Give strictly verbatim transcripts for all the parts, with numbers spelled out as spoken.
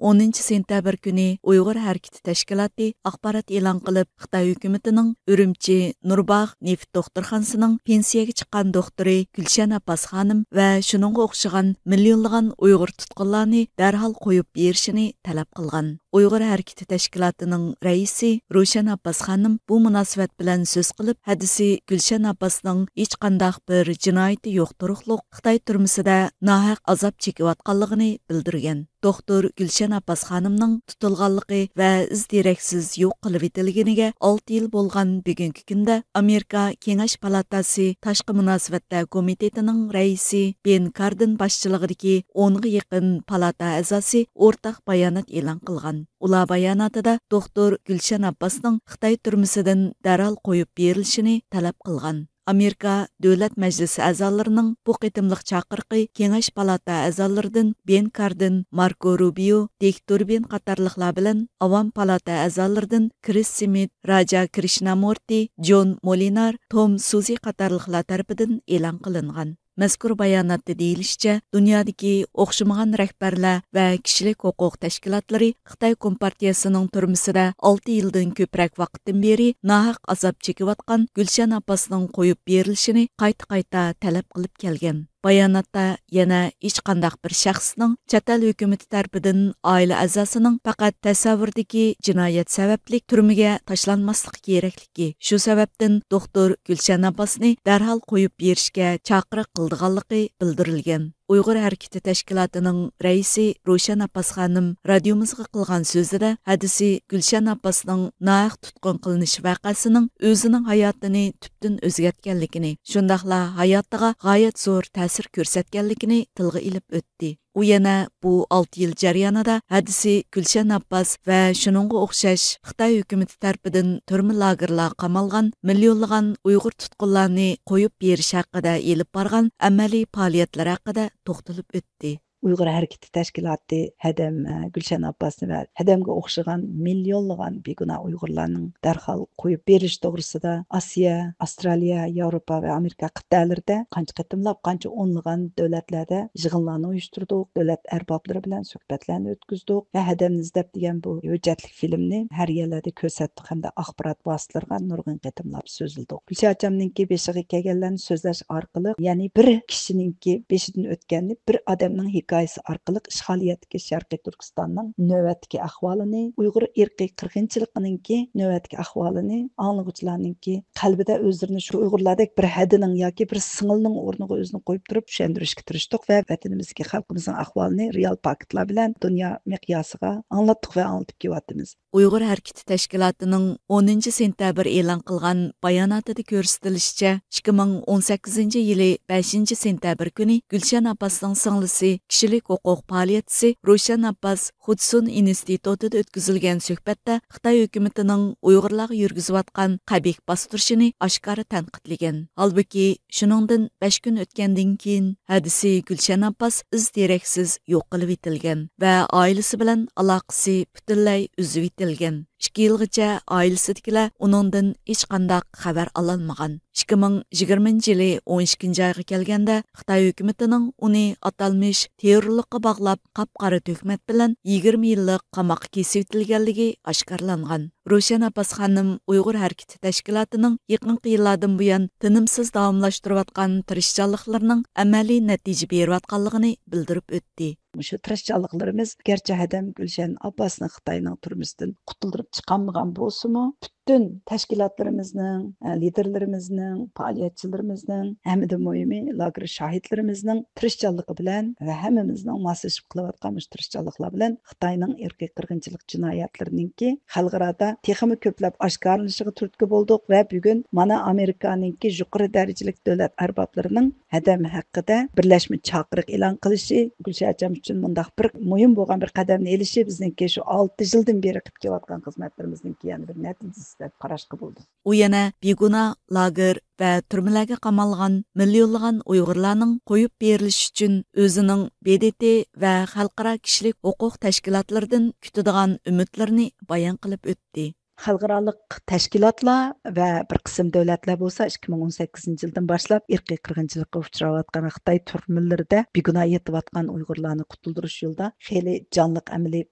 ئونىنچى سېنتەبىر كۈنى ئۇيغۇر ھەرىكىتى تەشكىلاتى ئاخبارات ئېلان قىلىپ، خىتاي ھۆكۈمىتىنىڭ ئۈرۈمچى نۇرباغ نېفىت دوختۇرخانىسىنىڭ پېنسىيەگە چىققان دوختۇرى گۈلشەن ئابباس خانىم ۋە شۇنىڭغا ئوخشىغان مىليونلىغان ئۇيغۇر تۇتقۇنلارنى دەرھال قويۇپ بېرىشىنى تەلەپ قىلغان. ئۇيغۇر ھەرىكىتى تەشكىلاتىنىڭ رەئىسى روشەن ئابباس خانىم بۇ مۇناسىۋەت بىلەن سۆز قىلىپ، ھەدىسى گۈلشەن ئابباسنىڭ ھېچقانداق بىر جىنايىتى يوق تۇرۇقلۇق خىتاي تۈرمىسىدە ناھەق ئازاب چېكىۋاتقانلىقىنى بىلدۈرگەن. دوختۇر گۈلشەن ئابباس خانىمنىڭ تۇتۇلغانلىقى ۋە ئىز دېرەكسىز يوق قىلىۋېتىلگىنىگە ئالتە يىل بولغان بۈگۈنكى كۈندە، ئامېرىكا كېڭەش پالاتاسى تاشقى مۇناسىۋەتلەر كومىتېتىنىڭ رەئىسى بېن كاردىن باشچىلىقىدىكى ئونغا يېقىن پالاتا ئەزاسى ئورتاق بايانات ئېلان قىلغان. ئۇلار باياناتىدا دوختۇر گۈلشەن ئابباسنىڭ خىتاي تۈرمىسىدىن دەرھال قويۇپ بېرىلىشىنى تەلەپ قىلغان. ئامېرىكا دۆلەت مەجلىسى ئەزالىرىنىڭ بۇ قېتىملىق چاقىرىقى كېڭەش پالاتا ئەزالىرىدىن بېن كاردىن، ماركو روبىيو، دىك دۇربىن قاتارلىقلار بىلەن ئاۋام پالاتا ئەزالىرىدىن كرىس سمىت، راجا كرىشنامۇرتى، جون مولىنار، توم سۇزى قاتارلىقلار تەرىپىدىن ئېلان قىلىنغان. مەزكۇر باياناتتا دېيىلىشىچە، دۇنيادىكى ئوخشىمىغان رەھبەرلەر ۋە كىشىلىك ھوقۇق تەشكىلاتلىرى خىتاي كومپارتىيىسىنىڭ تۈرمىسىدە ئالتە يىلدىن كۆپرەك ۋاقىتتىن بېرى ناھەق ئازاب چېكىۋاتقان گۈلشەن ئابباسنىڭ قويۇپ بېرىلىشىنى قايتا-قايتا تەلەپ قىلىپ كەلگەن. باياناتتا يەنە ھېچقانداق بىر شەخسنىڭ چەت ئەل ھۆكۈمىتى تەرىپىدىن ئائىلە ئەزاسىنىڭ پەقەت تەسەۋۋۇردىكى جىنايەت سەۋەبلىك تۈرمىگە تاشلانماسلىقى كېرەكلىكى، شۇ سەۋەبتىن دوختۇر گۈلشەن ئابباسنى دەرھال قويۇپ بېرىشكە چاقىرىق قىلىدىغانلىقى بىلدۈرۈلگەن. ئۇيغۇر ھەرىكىتى تەشكىلاتىنىڭ رەئىسى روشەن ئابباس خانىم رادىيومىزغا قىلغان سۆزىدە، ھەدىسى گۈلشەن ئابباسنىڭ ناھەق تۇتقۇن قىلىنىش ۋەقەسىنىڭ ئۆزىنىڭ ھاياتىنى تۈپتىن ئۆزگەرتكەنلىكىنى، شۇنداقلا ھاياتىغا غايەت زور تەسىر كۆرسەتكەنلىكىنى تىلغا ئېلىپ ئۆتتى. ئۇ يەنە بۇ ئالتە يىل جەريانىدا ھەدىسى گۈلشەن ئابباس ۋە شۇنىڭغا ئوخشاش خىتاي ھۆكۈمىتى تەرىپىدىن تۈرمە لاگېرلارغا قامالغان مىليونلىغان ئۇيغۇر تۇتقۇنلارنى قويۇپ بېرىش ھەققىدە ئېلىپ بارغان ئەمەلىي پائالىيەتلەر ھەققىدە توختىلىپ ئۆتتى. ئۇيغۇر ھەرىكىتى تەشكىلاتى ھەدەم، ئە، گۈلشەن ئابباسنى ۋە ھەدەمگە ئوخشىغان مىليونلىغان بىگۇناھ ئۇيغۇرلارنىڭ دەرھال قويۇپ بېرىش توغرىسىدا ئاسىيا، ئاۋسترالىيە، ياۋروپا ۋە ئامېرىكا قىتئەلىرىدە قانچە قېتىملاپ، قانچە ئونلىغان دۆلەتلەردە يىغىنلارنى ئۇيۇشتۇردۇق، دۆلەت ئەربابلىرى بىلەن سۆھبەتلەرنى ئۆتكۈزدۇق ۋە ھەدەمنى ئىزدەپ دېگەن بۇ ھۆججەتلىك فىلىمنى ھەر يەرلەردە كۆرسەتتۇق ھەمدە ئاخبارات ۋاسىتىلىرىغا نۇرغۇن قېتىملاپ سۆزلىدۇق. گۈلشەن ئاچامنىڭكى بېشىغا كەلگەنلەرنى سۆزلەش ئارقىلىق، يەنى بىر كىشىنىڭكى بېشىدىن ئۆتكەننى بىر ئادەمنىڭ ھېكايىسى ئارقىلىق ئىشغالىيەتتىكى شەرقىي تۈركىستاننىڭ نۆۋەتتىكى ئەھۋالىنى، ئۇيغۇر ئىرقىي قىرغىنچىلىقىنىڭكى نۆۋەتتىكى ئەھۋالىنى ئاڭلىغۇچىلارنىڭكى قەلبىدە ئۆزلىرىنى شۇ ئۇيغۇرلاردەك بىر ھەدىنىڭ ياكى بىر سىڭىلنىڭ ئورنىغا ئۆزىنى قويۇپ تۇرۇپ چۈشەندۈرۈشكە تىرىشتۇق ۋە ۋەتىنىمىزدىكى خەلقىمىزنىڭ ئەھۋالىنى رېئال پاكىتلار بىلەن دۇنيا مىقياسىغا ئاڭلاتتۇق ۋە ئاڭلىتىپ كېلىۋاتىمىز. ئۇيغۇر ھەرىكىتى تەشكىلاتىنىڭ ئونىنچى سېنتەبىر ئېلان قىلغان باياناتىدا كۆرسىتىلىشىچە، ئىككى مىڭ ئون سەككىزىنچى يىلى بەشىنچى سېنتەبىر كۈنى گۈلشەن ئابباسنىڭ سىڭلىسى، كىشىلىك ھوقۇق پائالىيەتچىسى روشەن ئابباس خۇدسۇن ئىنستىتۇتىدا ئۆتكۈزۈلگەن سۆھبەتتە خىتاي ھۆكۈمىتىنىڭ ئۇيغۇرلارغا يۈرگۈزۈۋاتقان قەبىھ باستۇرۇشىنى ئاشكارا تەنقىدلىگەن. ھالبۇكى، شۇنىڭدىن بەش كۈن ئۆتكەندىن كېيىن، ھەدىسى گۈلشەن ئابباس ئىز دېرەكسىز يوق قىلىۋېتىلگەن ۋە ئائىلىسى بىلەن ئالاقىسى پۈتۈنلەي ئۈزۈۋېتىلگەن. ئىككى يىلغىچە ئائىلىسىدىكىلەر ئۇنىڭدىن ھېچقانداق خەۋەر ئالالمىغان. ئىككى مىڭ يىگىرمىنچى يىلى ئون ئىككىنچى ئايغا كەلگەندە، خىتاي ھۆكۈمىتىنىڭ ئۇنى ئاتالمىش تېررورلۇققا باغلاپ، قاپقارا تۆھمەت بىلەن يىگىرمە يىللىق قاماققا كېسىۋېتىلگەنلىكى ئاشكارىلانغان. روشەن ئابباس خانىم ئۇيغۇر ھەرىكىتى تەشكىلاتىنىڭ يېقىنقى يىللاردىن بۇيان تىنىمسىز داۋاملاشتۇرۇۋاتقان تىرىشچانلىقلىرىنىڭ ئەمەلىي نەتىجە بېرىۋاتقانلىقىنى بىلدۈرۈپ ئۆتتى. مۇشۇ تىرىشچانلىقلىرىمىز گەرچە ھەدەم گۈلشەن ئابباسنى خىتاينىڭ تۈرمىسىدىن قۇتۇلدۇرۇپ چىقالمىغان بولسىمۇ، پۈتۈن تەشكىلاتلىرىمىزنىڭ، لىدېرلىرىمىزنىڭ، پائالىيەتچىلىرىمىزنىڭ، ھەممىدىن مۇھىمى لاگېر شاھىتلىرىمىزنىڭ تىرىشچانلىقى بىلەن ۋە ھەممىمىزنىڭ ماسلىشىپ قىلىۋاتقان مۇشۇ تىرىشچانلىقلار بىلەن خىتاينىڭ ئىرقىي قىرغىنچىلىق جىنايەتلىرىنىڭكى خەلقئارادا تېخىمۇ كۆپلەپ ئاشكارىلىنىشىغا تۈرتكە بولدۇق ۋە بۈگۈن مانا ئامېرىكانىڭكى يۇقىرى دەرىجىلىك دۆلەت ئەربابلىرىنىڭ ھەدەم ھەققىدە بىرلەشمە چاقىرىق ئېلان قىلىشى، گۈلشەن ئاچام ئۈچۈن مۇنداق بىر مۇھىم بولغان بىر قەدەمنى ئېلىشى بىزنىڭكى شۇ ئالتە يىلدىن بېرى قىلىپ كېلىۋاتقان خىزمەتلىرىمىزنىڭكى يەنە بىر نەتىجىسى دەپ قاراشقا بولىدۇ. ئۇ يەنە بىگۇناھ لاگېر ۋە تۈرمىلەرگە قامالغان مىليونلىغان ئۇيغۇرلارنىڭ قويۇپ بېرىلىشى ئۈچۈن ئۆزىنىڭ ب د ت ۋە خەلقئارا كىشىلىك ھوقۇق تەشكىلاتلىرىدىن كۈتىدىغان ئۈمىدلىرىنى بايان قىلىپ ئۆتتى. خەلقئارالىق تەشكىلاتلار ۋە بىر قىسىم دۆلەتلەر بولسا ئىككى مىڭ ئون سەككىزىنچى يىلدىن باشلاپ ئىرقىي قىرغىنچىلىققا ئۇچراۋاتقان خىتاي تۈرمىلىرىدە بىگۇناھ يېتىۋاتقان ئۇيغۇرلارنى قۇتۇلدۇرۇش يولىدا خېلى جانلىق ئەمەلىي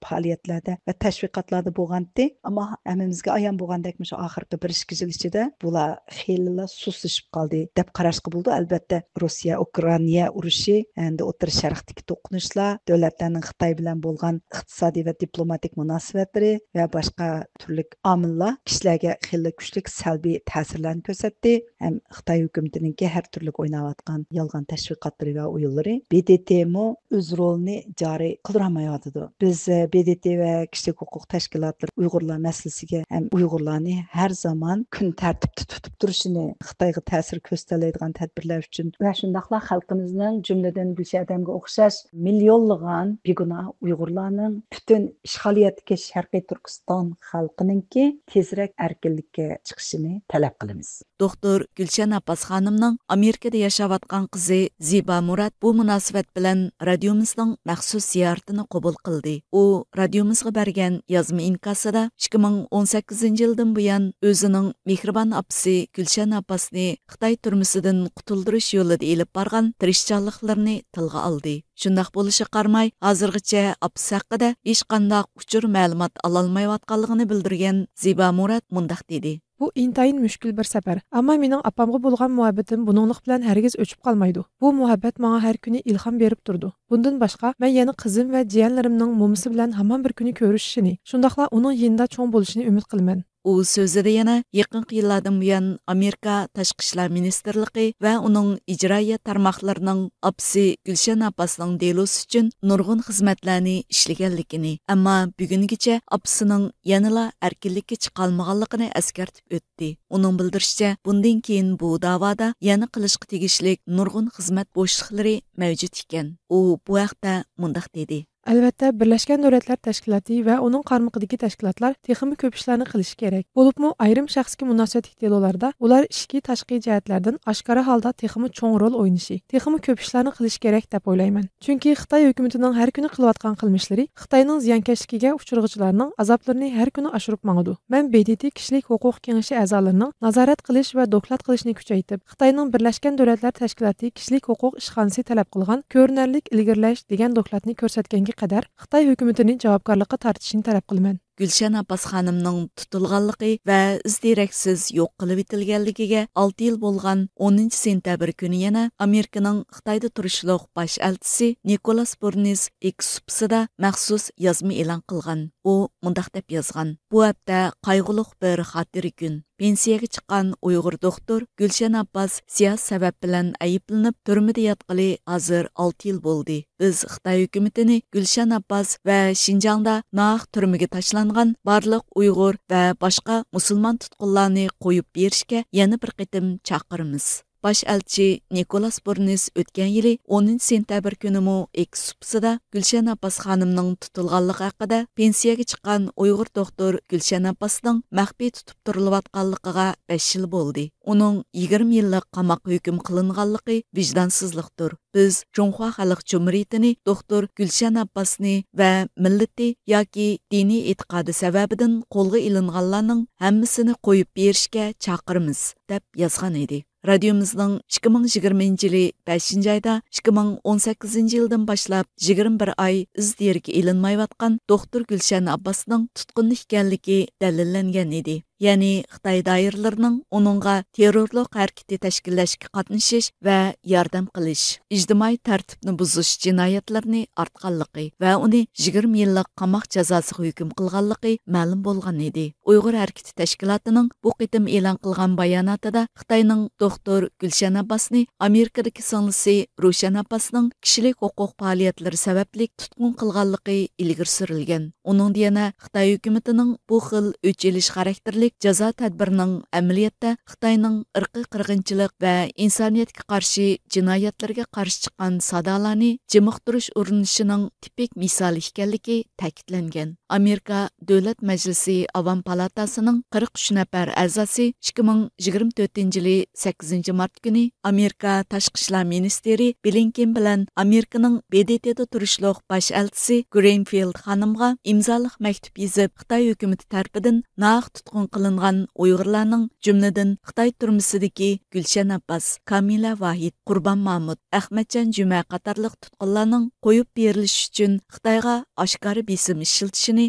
پائالىيەتلەردە ۋە تەشۋىقاتلاردا بولغانتى. ئەمما ھەممىمىزگە ئايان بولغاندەك، مۇشۇ ئاخىرقى بىر ئىككى يىل ئىچىدە بۇلار خېلىلا سۇسلىشىپ قالدى دەپ قاراشقا بولىدۇ. ئەلۋەتتە، روسىيە ئۇكرائىنا ئۇرۇشى، ئەمدى ئوتتۇرا شەرقتىكى توقۇنۇشلار، دۆلەتلەرنىڭ خىتاي بىلەن بولغان ئىقتىسادىي ۋە دىپلوماتىك مۇناسىۋەتلىرى ۋە باشقا تۈرلۈك ئامىللار كىشىلەرگە خېلى كۈچلۈك سەلبىي تەسىرلەرنى كۆرسەتتى. ھەم خىتاي ھۆكۈمىتىنىڭكى ھەر تۈرلۈك ئويناۋاتقان يالغان تەشۋىقاتلىرى ۋە ئويۇنلىرى، ب د ت مۇ ئۆز رولىنى جارى قىلدۇرالمايۋاتىدۇ. بىز، ئە، ب د ت ۋە كىشىلىك ھوقۇق تەشكىلاتلىرى ئۇيغۇرلار مەسىلىسىگە ھەم ئۇيغۇرلارنى ھەر زامان كۈن تەرتىپتە تۇتۇپ تۇرۇشىنى، خىتايغا تەسىر كۆرسىتەلەيدىغان تەدبىرلەر ئۈچۈن ۋە شۇنداقلا خەلقىمىزنىڭ، جۈملىدىن گۈلشەن ئادەمگە ئوخشاش مىليونلىغان بىگۇناھ ئۇيغۇرلارنىڭ پۈتۈن ئىشغالىيەتتىكى شەرقىي تۈركىستان خەلقىنىڭكى تېزرەك ئەركىنلىككە چىقىشىنى تەلەپ قىلىمىز. دوختۇر گۈلشەن ئابباس خانىمنىڭ ئامېرىكىدا ياشاۋاتقان قىزى زىبا مۇرات بۇ مۇناسىۋەت بىلەن رادىيومىزنىڭ مەخسۇس زىيارىتىنى قوبۇل قىلدى. ئۇ رادىيومىزغا بەرگەن يازما ئىنكاسىدا ئىككى مىڭ ئون سەككىزىنچى يىلدىن بۇيان ئۆزىنىڭ مېھرىبان ئاپىسى گۈلشەن ئابباسنى خىتاي تۈرمىسىدىن قۇتۇلدۇرۇش يولىدا ئېلىپ بارغان تىرىشچانلىقلىرىنى تىلغا ئالدى. شۇنداق بولۇشىغا قارىماي، ھازىرغىچە ئاپىسى ھەققىدە ھېچقانداق ئۇچۇر مەلۇمات ئالالمايۋاتقانلىقىنى بىلدۈرگەن زىبا مۇرات مۇنداق دېدى. بۇ ئىنتايىن مۈشكۈل بىر سەپەر. ئەمما مېنىڭ ئاپامغا بولغان مۇھەببىتىم بۇنىڭلىق بىلەن ھەرگىز ئۆچۈپ قالمايدۇ. بۇ مۇھەببەت ماڭا ھەر كۈنى ئىلھام بېرىپ تۇرىدۇ. بۇندىن باشقا، مەن يەنە قىزىم ۋە جىيەنلىرىمنىڭ مومىسى بىلەن ھامان بىر كۈنى كۆرۈشۈشىنى، شۇنداقلا ئۇنىڭ يېنىدا چوڭ بولۇشىنى ئۈمىد قىلىمەن. ئۇ سۆزىدە يەنە يېقىنقى يىللاردىن بۇيان ئامېرىكا تاشقى ئىشلار مىنىستىرلىقى ۋە ئۇنىڭ ئىجرائىيە تارماقلىرىنىڭ ئاپىسى گۈلشەن ئابباسنىڭ دېلوسى ئۈچۈن نۇرغۇن خىزمەتلەرنى ئىشلىگەنلىكىنى، ئەمما بۈگۈنگىچە ئاپىسىنىڭ يەنىلا ئەركىنلىككە چىقالمىغانلىقىنى ئەسكەرتىپ ئۆتتى. ئۇنىڭ بىلدۈرۈشىچە، بۇندىن كېيىن بۇ داۋادا يەنە قىلىشقا تېگىشلىك نۇرغۇن خىزمەت بوشلۇقلىرى مەۋجۇت ئىكەن. ئۇ بۇ ھەقتە مۇنداق دېدى. ئەلۋەتتە، بىرلەشكەن دۆلەتلەر تەشكىلاتى ۋە ئۇنىڭ قارمىقىدىكى تەشكىلاتلار تېخىمۇ كۆپ ئىشلارنى قىلىشى كېرەك. بولۇپمۇ ئايرىم شەخسكە مۇناسىۋەتلىك دېلولاردا ئۇلار ئىچكى، تاشقى جەھەتلەردىن ئاشكارا ھالدا تېخىمۇ چوڭ رول ئوينىشى، تېخىمۇ كۆپ ئىشلارنى قىلىشى كېرەك دەپ ئويلايمەن. چۈنكى خىتاي ھۆكۈمىتىنىڭ ھەر كۈنى قىلىۋاتقان قىلمىشلىرى خىتاينىڭ زىيانكەشلىكىگە ئۇچرىغۇچىلارنىڭ ئازابلىرىنى ھەر كۈنى ئاشۇرۇپ ماڭىدۇ. مەن ب د ت كىشىلىك ھوقۇق كېڭىشى ئەزالىرىنىڭ نازارەت قىلىش ۋە دوكلات قىلىشنى كۈچەيتىپ، خىتاينىڭ بىرلەشكەن دۆلەتلەر تەشكىلاتى كىشىلىك ھوقۇق ئىشخانىسى تەلەپ قىلغان كۆرۈنەرلىك ئىلگىرىلەش دېگەن دوكلاتنى كۆرسەتكەنگە قەدەر خىتاي ھۆكۈمىتىنى جاۋابكارلىققا تارتىشىنى تەلەپ قىلىمەن. گۈلشەن ئابباس خانىمنىڭ تۇتۇلغانلىقى ۋە ئىز دېرەكسىز يوق قىلىۋېتىلگەنلىكىگە ئالتە يىل بولغان ئونىنچى سېنتەبىر كۈنى يەنە ئامېرىكىنىڭ خىتايدا تۇرۇشلۇق باش ئەلچىسى نىكولاس بۇرنىس ئېكس سۇپىسىدا مەخسۇس يازما ئېلان قىلغان. ئۇ مۇنداق دەپ يازغان: بۇ ھەپتە قايغۇلۇق بىر خاتىرە كۈن. پېنسىيەگە چىققان ئۇيغۇر دوختۇر گۈلشەن ئابباس سىياسىي سەۋەب بىلەن ئەيىبلىنىپ تۈرمىدە ياتقىلى ھازىر ئالتە يىل بولدى. بىز خىتاي ھۆكۈمىتىنى گۈلشەن ئابباس ۋە شىنجاڭدا ناھەق تۈرمىگە تاشلانغان بارلىق ئۇيغۇر ۋە باشقا مۇسۇلمان تۇتقۇنلارنى قويۇپ بېرىشكە يەنە بىر قېتىم چاقىرىمىز. باش ئەلچى نىكولاس بۇرنىس ئۆتكەن يىلى ئونىنچى سېنتەبىر كۈنىمۇ ئېكس سۇپىسىدا گۈلشەن ئابباس خانىمنىڭ تۇتۇلغانلىقى ھەققىدە پېنسىيەگە چىققان ئۇيغۇر دوختۇر گۈلشەن ئابباسنىڭ مەخپىي تۇتۇپ تۇرۇلۇۋاتقانلىقىغا بەش يىل بولدى. ئۇنىڭ يىگىرمە يىللىق قاماققا ھۆكۈم قىلىنغانلىقى ۋىجدانسىزلىقتۇر. بىز جۇڭخۇا خەلق جۇمھۇرىيىتىنى دوختۇر گۈلشەن ئابباسنى ۋە مىللىتى ياكى دىنىي ئېتىقادى سەۋەبىدىن قولغا ئېلىنغانلارنىڭ ھەممىسىنى قويۇپ بېرىشكە چاقىرىمىز، دەپ يازغان ئىدى. رادىيومىزنىڭ ئىككى مىڭ يىگىرمىنچى يىلى بەشىنچى ئايدا ئىككى مىڭ ئون سەككىزىنچى يىلدىن باشلاپ يىگىرمە بىر ئاي ئىز دېرىكى ئېلىنمايۋاتقان دوختۇر گۈلشەن ئابباسنىڭ تۇتقۇندا ئىكەنلىكى دەلىللەنگەن ئىدى. يەنى خىتاي دائىرىلىرىنىڭ ئۇنىڭغا تېررورلۇق ھەرىكىتى تەشكىللەشكە قاتنىشىش ۋە ياردەم قىلىش، ئىجتىمائىي تەرتىپنى بۇزۇش جىنايەتلىرىنى ئارتقانلىقى ۋە ئۇنى يىگىرمە يىللىق قاماق جازاسىغا ھۆكۈم قىلغانلىقى مەلۇم بولغان ئىدى. ئۇيغۇر ھەرىكىتى تەشكىلاتىنىڭ بۇ قېتىم ئېلان قىلغان باياناتىدا خىتاينىڭ دوختۇر گۈلشەن ئابباسنى ئامېرىكىدىكى سىڭلىسى روشەن ئابباسنىڭ كىشىلىك ھوقۇق پائالىيەتلىرى سەۋەبلىك تۇتقۇن قىلغانلىقى ئىلگىرى سۈرۈلگەن. ئۇنىڭدا يەنە خىتاي ھۆكۈمىتىنىڭ بۇ خىل ئۆچ ئېلىش خاراكتېرلىك جازا تەدبىرىنىڭ ئەمەلىيەتتە خىتاينىڭ ئىرقىي قىرغىنچىلىق ۋە ئىنسانىيەتكە قارشى جىنايەتلىرىگە قارشى چىققان سادالارنى جىمىقتۇرۇش ئۇرۇنۇشىنىڭ تىپىك مىسالى ئىكەنلىكى تەكىتلەنگەن. ئامېرىكا دۆلەت مەجلىسى ئاۋام پالاتاسىنىڭ قىرىق ئۈچ نەپەر ئەزاسى ئىككى مىڭ يىگىرمە تۆتىنچى يىلى سەككىزىنچى مارت كۈنى ئامېرىكا تاشقى ئىشلار مىنىستىرى بلىنكېن بىلەن ئامېرىكىنىڭ ب د ت دا تۇرۇشلۇق باش ئەلچىسى گرىنفىلد خانىمغا ئىمزالىق مەكتۇپ يېزىپ، خىتاي ھۆكۈمىتى تەرىپىدىن ناھەق تۇتقۇن قىلىنغان ئۇيغۇرلارنىڭ، جۈملىدىن خىتاي تۈرمىسىدىكى گۈلشەن ئابباس، كامىلە ۋاھىت، قۇربان مامۇت، ئەخمەتجان جۈمە قاتارلىق تۇتقۇنلارنىڭ قويۇپ بېرىلىشى ئۈچۈن خىتايغا ئاشكارا بېسىم ئىشلىتىشىنى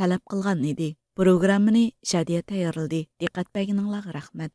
تەلەپ قىلغان ئىدى. پروگراممىنى شادىيە تەييارلىدى. دىققەت بەرگىنىڭلارغا رەھمەت.